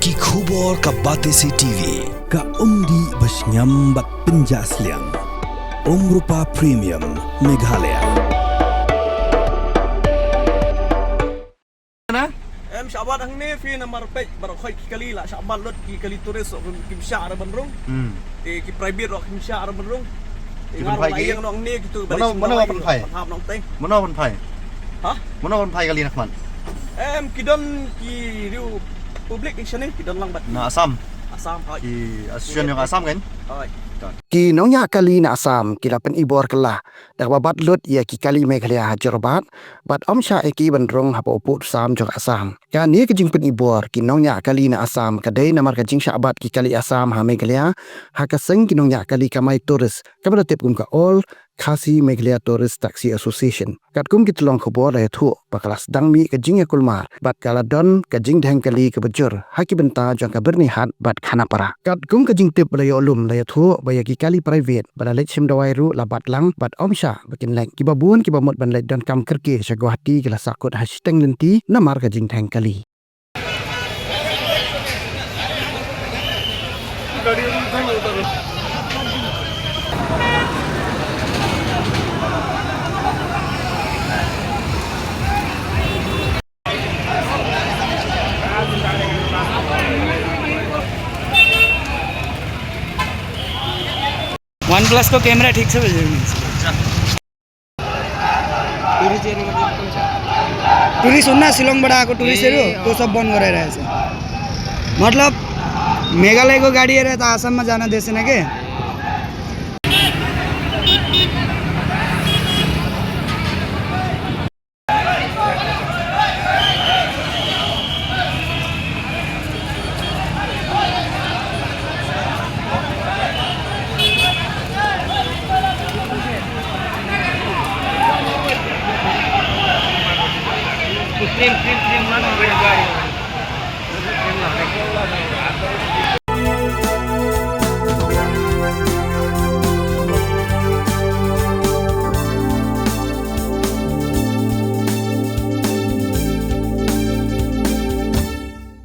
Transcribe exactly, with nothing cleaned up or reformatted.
Ki khubor ka Batesi T V, ka umdih ba shngiam bad pynjah sliang. Umrupa Premium, Meghalaya. Em, shah bat hangne phi namar peit baroh khoit ki kali la shah bat lut, ki kali tourist ruh kim shah ruh ban rung. Hmm. Te ki private ruh kim shah ruh ban rung. Te ki ngar ban phai la ki? Ïeng nong ne kitu. Mano, mano ban phai? Hap nong teng. Mano ban phai? Ha? Mano ban phai kali na khmat? Em, ki don ki riew public ki shane, ki don lang bad. Na Assam? Assam, hoi. Ki association jong Assam kan? Hoi. Ki nongñiah kali na Assam ki la pynibor kylla da kaba bat lut ïa ki kali Meghalaya ha Jorabat bad ym shah ïa ki ban rung hapoh u pud u sam jong Assam. Kane ka jingpynibor ki nongñiah kali na Assam ka dei namar ka jingshah bat ki kali Assam ha Meghalaya ha ka seng ki nongñiah kali kamai tourist kaba la tip kum ka All Khasi Meghalaya Tourist Taxi Association. Katkum ki tyllong khubor la ïathuh ba ka la sdang mih ka jingïakulmar bad ka la don ka jingdheng kali kaba jur ha ki bynta jong ka Byrnihat bad Khanapara. Katkum ka jingtip ba la ïoh lum la ïathuh ba ïa ki kali private ba la leit shim dawai ruh la bat lang bad ym shah ba kin leit. Kiba bun kiba mut ban leit donkam kyrkieh sha Guwahati ki la sahkut ha shiteng lynti namar ka jingdheng kali. OnePlus को कैमरा ठीक से बज रही है। Tourist unna Shillong bada ko tourist eru to sob bon gore rahe se. मतलब मेघालय को गाड़ी आ रहा था आसाम में जाना देश ना के।